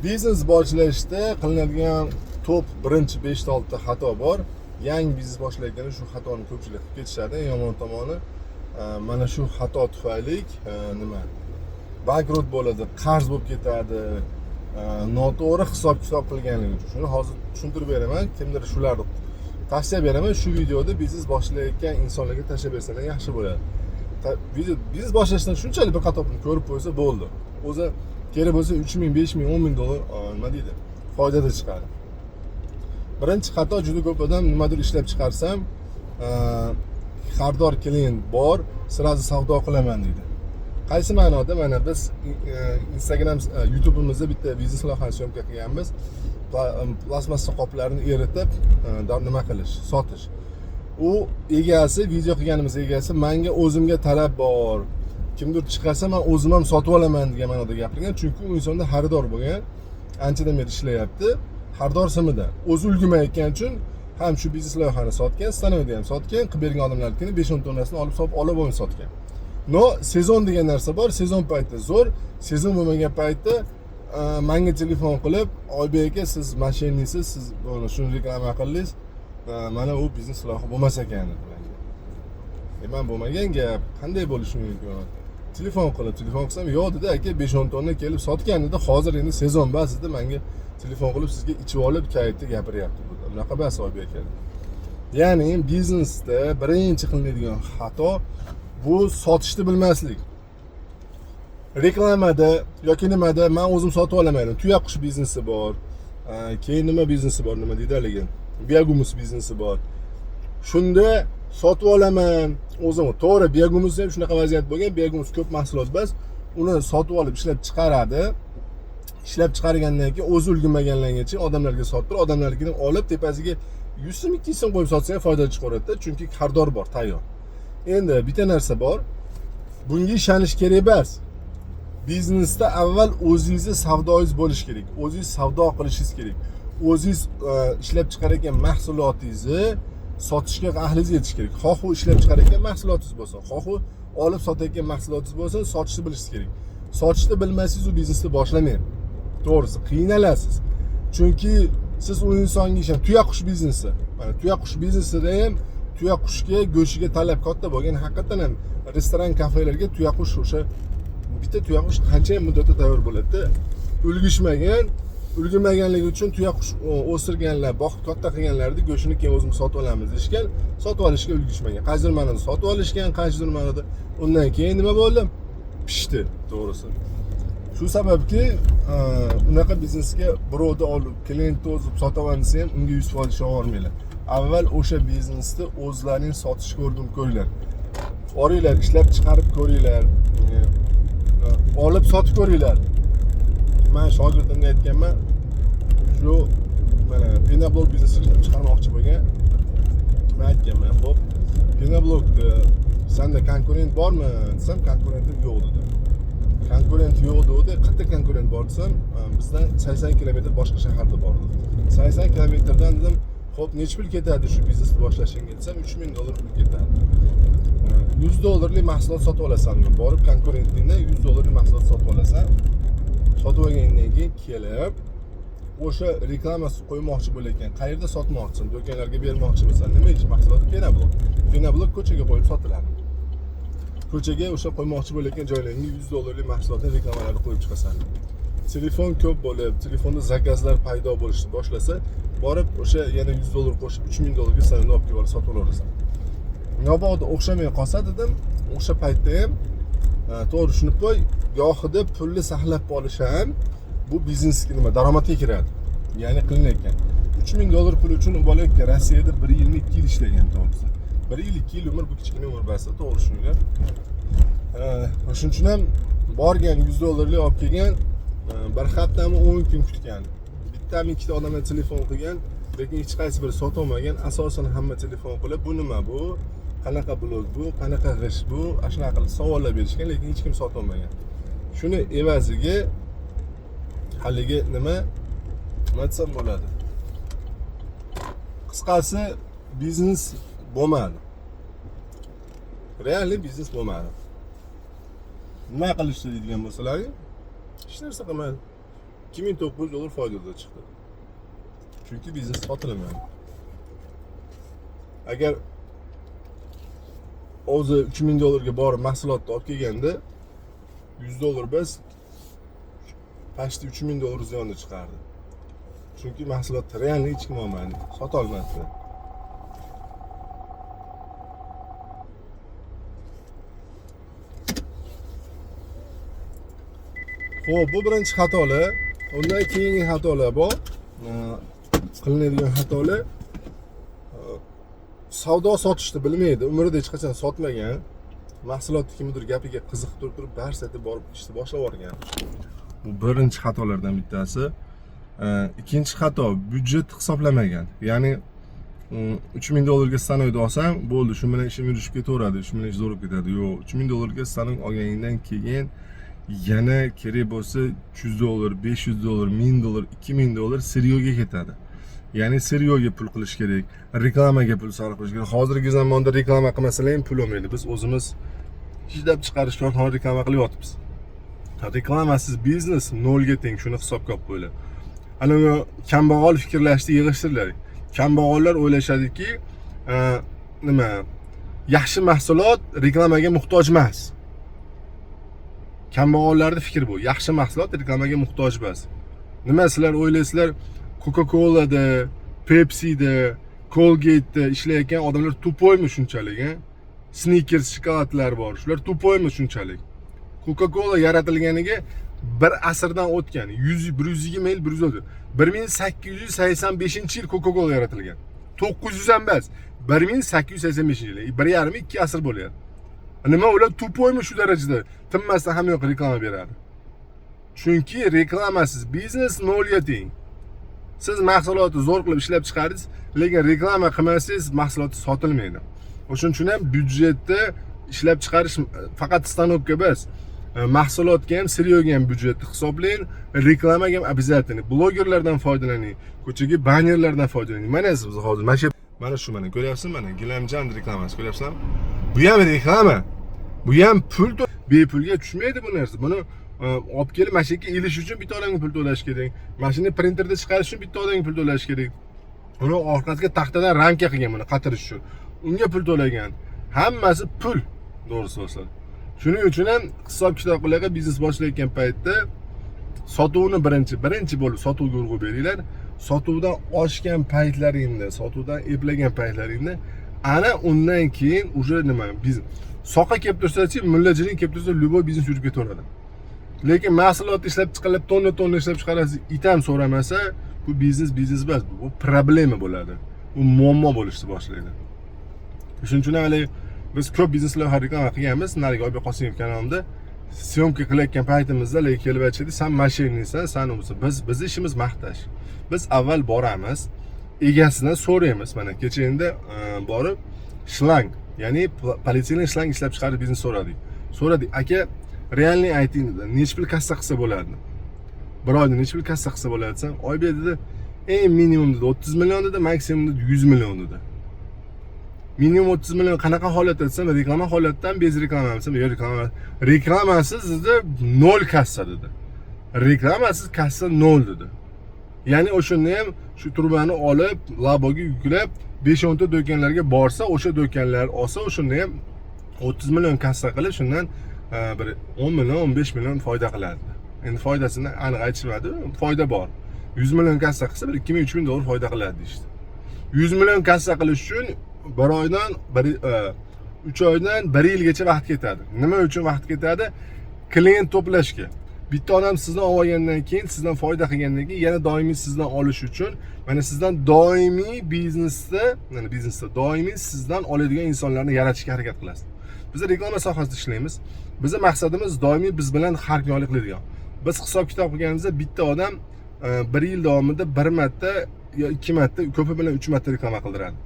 Biznes boshlashda qilinadigan top birinchi 5 ta 6 ta xato bor. Yangi biznes boshlayotganda shu xatoni ko'pchilik qilib ketishadi. Eng yomon tomoni, mana shu xato tufayli nima, bankrot bo'ladi, qarz bo'lib ketadi, noto'g'ri hisob kitob qilganligi uchun. Shuni hozir tushuntirib beraman. Kimdir shularni tavsiya beraman. Shu videoda biznes boshlayotgan insonlarga tashlab bersalar yaxshi bo'ladi. Video biznes boshlashdan shunchalik bir qator pulni ko'rib qo'ysa bo'ldi. O'zi kerak bo'lsa 3000, 5000, 10 000 dollar, nima deydi, foydada chiqadi. Birinchi xato: juda ko'p odam nimadir ishlab chiqarsam, xaridor, клиент bor, сразу savdo qilaman deydi. Qaysi ma'noda? Mana biz Instagram, YouTube'imizda bitta biznes loyihani съёмка qilganmiz. Plastmassa qoplarni eritib, nima qilish, sotish. U egasi, video qilganimiz egasi manga o'zimga talab bor, kimdir chiqarsa, man o'zim ham sotib olaman degan ma'noda gapirgan. Chunki u insonda xaridor bo'lgan, anchadan beri ishlayapti xaridor simida. O'zi ulgurmayotgani uchun ham shu biznes loyihani sotgan, становойda ham sotgan, qilib bergan odamlarnikini 5-10 tonnasini olib sotib olib bo'lmay sotgan. Но sezon degan narsa bor. Sezon paytida zo'r, sezon bo'lmagan paytda manga telefon qilib: "Oybek aka, siz мошенник siz, siz mana shuni reklama qildingiz, mana u biznes loyiha bo'lmas ekan", dedi menga. Man bo'lmagan gap, qanday bo'lishi mumkin? Telefon qilib, telefon qilsam, "Yo'q", dedi, "aka, 5-10 tonna kelib sotgan", dedi. "Hozir endi sezon bas", dedi. "Manga telefon qilib, sizga ichib olib kayfda gapiryapti bu, bunaqa bas, Oybek aka". Ya'ni biznesda birinchi qilinadigan xato bu sotishni bilmaslik. Reklamada yoki nimada man o'zim sotib olaman. Tuyaqush biznesi bor, keyin nima biznesi bor, nima deydi haligi, biogumus biznesi bor. Shunda sotib olaman o'zim. To'g'ri, biogumusda ham shunaqa vaziyat bo'lgan. Biogumus ko'p mahsulot emas, uni sotib olib ishlab chiqaradi. Ishlab chiqargandan keyin o'zi ulgurmaganlargacha odamlarga sotib turib, odamlarnikini olib, tepasiga 100 so'm, 200 so'm qo'yib sotsa ham foyda chiqaveradida, chunki xaridor bor tayyor. Endi bitta narsa bor, bunga ishonish kerak emas. Biznesda avval o'zingizni savdoyingiz bo'lishi kerak, o'zingiz savdo qilishingiz kerak, o'zingiz ishlab chiqarayotgan mahsulotingizni sotishga ahlingiz yetishi kerak. Xoh u ishlab chiqarayotgan mahsulotingiz bo'lsin, xoh u olib sotayotgan mahsulotingiz bo'lsin, sotishni bilishingiz kerak. Sotishni bilmasangiz, u biznesni boshlamang, to'g'risi, qiynalasiz, chunki siz u insonga ishon. Tuyaqush biznesi, mana tuyaqush biznesida ham tuyaqushga, go'shtiga talab katta bo'lgan. Haqiqatdan ham restoran, kafelarga tuyaqush, o'sha bitta tuyaqush qancha muddatda tayyor bo'ladida. Ulgishmagan, ulgurmaganligi uchun tuyaqush o'stirganlar, boqib katta qilganlarni go'shtini keyin o'zimiz sotib olamiz deyishgan, sotib olishga ulgurishmagan. Qaysidir ma'noda sotib olishgan, qaysidir ma'noda undan keyin nima bo'ldi? Pishdi, to'g'risi. Shu sababki unaqa biznesga birovni olib, клиент ni o'zi sotaman desa ham, unga 100% ishonib, avval o'sha biznesni o'zlaring sotishga o'rganib ko'ringlar. Boringlar, ishlab chiqarib ko'ringlar, olib sotib ko'ringlar. Man shogirdimga aytganman, shu mana пеноблок biznes ishlab chiqarmoqchi bo'lgan. Man aytganman: "Ho'p, пеноблок ni sanda конкурент bormi?" desam, "Конкурент im yo'q", dedi. "Конкурент yo'q", dedi. "Qayerda конкурент bor?" desam, "Bizdan 80 kilometr boshqa shaharda bor", dedi. "80 kilometrdan", dedim. "Ho'p, nechi pul ketadi shu biznesni boshlashingga?" desam, "3000 dollar pul ketadi". 100 dollarlik mahsulot sotib olasan, borib конкурент ingdan 100 dollarlik mahsulot sotib olasan. Sotib olgandan keyin kelib o'sha reklamasi qo'ymoqchi bo'layotgan, qayerda sotmoqchisan, do'konlarga bermoqchimisan, nima ish mahsulot? Пеноблок. Пеноблок ko'chaga qo'yib sotiladi. Ko'chaga o'sha qo'ymoqchi bo'layotgan joylaringga 100 dollarlik mahsulotni reklamalarni qo'yib chiqasan. Telefon ko'p bo'lib, telefonda заказ lar paydo bo'lishni boshlasa, borib o'sha yana 100 dollar qo'shib, 3000 dollarga san uni olib kelib sotib olaverasan. Mabodo o'xshamay qolsa, dedim, o'sha paytda ham, to'g'ri tushunib qo'y, gohida pulni saqlab qolish ham bu biznesga nima, daromadga kiradi, ya'ni qilinayotgan. 3000 dollar pul uchun u bola Rossiyada bir yilmi, 2 yil ishlagan, to'g'risi. Bir yil, 2 yil umr, bu kichkina umr emas, to'g'ri tushuninglar. Shuning uchun ham borgan, 100 dollarlik olib kelgan, bir haftami, 10 kun kutgan, bittami, ikkita odamlar telefon qilgan, lekin hech qaysi biri sotolmagan. Asosan hamma telefon qilib: "Bu nima, bu qanaqa blok, bu qanaqa g'isht bu?" Ana shunaqa qilib savollar berishgan, lekin hech kim sotolmagan. Shuni evaziga haligi nima desam bo'ladi, qisqasi, biznes bo'lmadi, реальный biznes bo'lmadi. Nima qilishdi deydigan bo'lsalaring, hech narsa qilmadi. 2900 dollar foydada chiqdi. Chunki biznes sotilmadi. Agar o'zi 3000 dollarga borib mahsulotni olib kelganda 100 dollar biz почти 3000 dollar ziyonda chiqardi. Chunki mahsulotni realni hech kim olmadi, sota olmasdi. Xo'p, bu birinchi xatolar. Undan keyingi xatolar bor. Qilinadigan xatolar. Savdo sotishni bilmaydi, umrida hech qachon sotmagan. Mahsulotni kimdir gapiga qiziqib turib, bars etib borib ishni boshlab yuborgan. Bu birinchi xatolardan bittasi. Ikkinchi xato, byudjet hisoblamagan. Ya'ni 3000 dollarga stanokni olsam, bo'ldi, shu bilan ishim yurishib ketaveradi, shu bilan ish zo'rib ketadi. Yo'q, 3000 dollarga stanok olganingdan keyin yana kerak bo'lsa 300 dollar, 500 dollar, 1000 dollar, 2000 dollar siryoga ketadi. Ya'ni siryoga pul qilish kerak, reklamaga pul sarf qilish kerak. Hozirgi zamonda reklama qilmasalar ham pul olmaydi. Biz o'zimiz ishlab chiqarish korxona reklama qilyapmiz. Reklamasiz biznes nolga teng, shuni hisobga olib qo'yinglar. Ana u kambag'al fikrlashni yig'ishtiringlar. Kambag'allar o'ylashadiki, nima, yaxshi mahsulot reklamaga muhtoj emas. Kambag'allarning fikri bu. Yaxshi mahsulot reklamaga muhtoj emas. Nima sizlar o'ylaysizlar, Coca-Cola'da, Pepsi'da, Colgate'da ishlayotgan odamlar tupoymi shunchalik, ha? Snickers shokoladlar bor, shular tupoymi shunchalik? Coca-Cola yaratilganiga bir asrdan o'tgan, 120 yil, 130. 1885-yil Coca-Cola yaratilgan. 900 ham emas, 1885-yil. 1,5-2 asr bo'lyapti. Nima ular tupoymi shu darajada? Tinmasdan hamma yoqqa reklama beradi. Chunki reklamasiz biznes nolga teng. Siz mahsulotni zo'r qilib ishlab chiqardingiz, lekin reklama qilmasangiz mahsulot sotilmaydi. O'shuning uchun ham byudjetni ishlab chiqarish faqat stanokka emas, mahsulotga ham, siryoga ham byudjetni hisoblang, reklamaga ham обязательно. Blogerlardan foydalaning, ko'chaga bannerlardan foydalaning. Mana siz hozir mana shu mana ko'ryapsizmi, mana Gilamjan reklamasi ko'ryapsizmi? Bu ham reklama. Bu ham pul, bepulga tushmaydi bu narsa. Buni olib kelib mana shu yerga ilish uchun bitta odamga pul to'lash kerak. Mana shuni printerda chiqarish uchun bitta odamga pul to'lash kerak. Uni orqasiga taxtadan ramka qilgan buni qatirish uchun. Unga pul to'lagan. Hammasi pul, to'g'risi bo'lsa. Shuning uchun ham hisob kitob qilib biznes boshlayotgan paytda sotuvni birinchi bo'lib sotuvga urg'u beringlar. Sotuvdan oshgan paytlaringda, sotuvdan eplagan paytlaringda ana undan keyin уже nima biznes soqa kelib tursa-chi, mullajilik kelib tursa, любой biznes yurib ketaveradi. Lekin mahsulot ishlab chiqarib, tonna-tonna ishlab chiqarasiz, it ham so'ramasa, bu biznes biznes emas, bu problema bo'ladi. Bu muammo bo'lishni boshlaydi. Shuning uchun hali biz ko'p bizneslar reklama qilganmiz. Narigi Oybek Qosimov kanalimda syomka qilayotgan paytimizda lekin kelib aytishdi, sen mashinnisan, sen umsan. Biz ishimiz maqtash. Biz avval boramiz, egasidan so'raymiz. Mana kecha endi borib shlang, ya'ni polietilen shlang ishlab chiqarib biznes so'radik. So'radik, aka, realni ayting dedi. Necha pul kassa qilsa bo'ladi? Bir oyda necha pul kassa qilsa bo'ladi desam, Oybek dedi, eng minimum dedi 30 million dedi, maksimum dedi 100 million dedi. Minimum 30 million qanaqa holatda desam, reklama holatdan bez reklama desam, yo'q reklama, reklamasiz dedi 0 kassa dedi. Reklamasiz kassa 0 dedi. Ya'ni o'shanda ham shu turbani olib, laboga yuklab 5-10 ta do'konlarga borsa, o'sha do'konlar olsa, o'shanda ham 30 million kassa qilib, shundan bir 10 million, 15 million foyda qiladi. Endi foydasini aniq aytishmadi, foyda bor. 100 million kassa qilsa, bir 2000-3000 dollar foyda qiladi deyishdi. 100 million kassa qilish uchun bir oydan, 3 oydan 1 yilgacha vaqt ketadi. Nima uchun vaqt ketadi? Klient to'plashga. Bitta odam sizdan olgandan keyin, sizdan foyda qilgandan keyin yana doimiy sizdan olish uchun, mana sizdan doimiy biznesda, ya'ni biznesda doimiy sizdan oladigan insonlarni yaratishga harakat qilasiz. Biz reklama sohasida ishlaymiz. Bizning maqsadimiz doimiy biz bilan hamkorlik qiladigan. Biz hisob kitob qilganimizda bitta odam 1 yil davomida 1 marta yo 2 marta, ko'pi bilan 3 marta reklama qildiradi.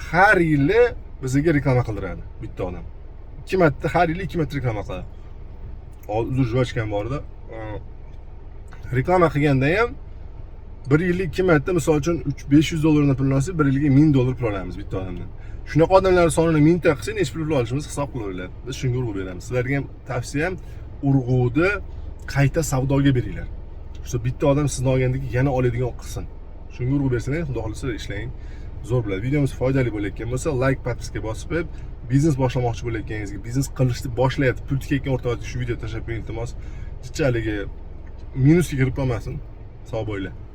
Har yili bizga reklama qildiradi bitta odam. 2 marta, har yili 2 marta reklama qiladi. Uzr, juvachkam bor edi. Reklama qilganda ham 1 yilda 2 marta, misol uchun 500 dollardan pul olsak, 1 yilga 1000 dollar pul olamiz bitta odamdan. Shunaqa odamlar sonini 1000 ta qilsa, necha pul olishimiz hisob qilaveringlar. Biz shunga urg'u beramiz. Sizlarga ham tavsiyam, urg'uni qayta savdoga beringlar. Shu bitta odam sizni olgandan keyin yana oladigan qilsin. Shunga urg'u bersangiz, xudo xohlasa, ishlang zo'r bo'ladi. Videomiz foydali bo'layotgan bo'lsa, layk, подписка bosib qo'yib, biznes boshlamoqchi bo'layotganingizga, biznes qilishni boshlayapti, pul tikayotgan o'rtog'ingizga shu video tashlab qo'ying, iltimos. Jichaligi minusga kirib qolmasin. Sog' bo'linglar.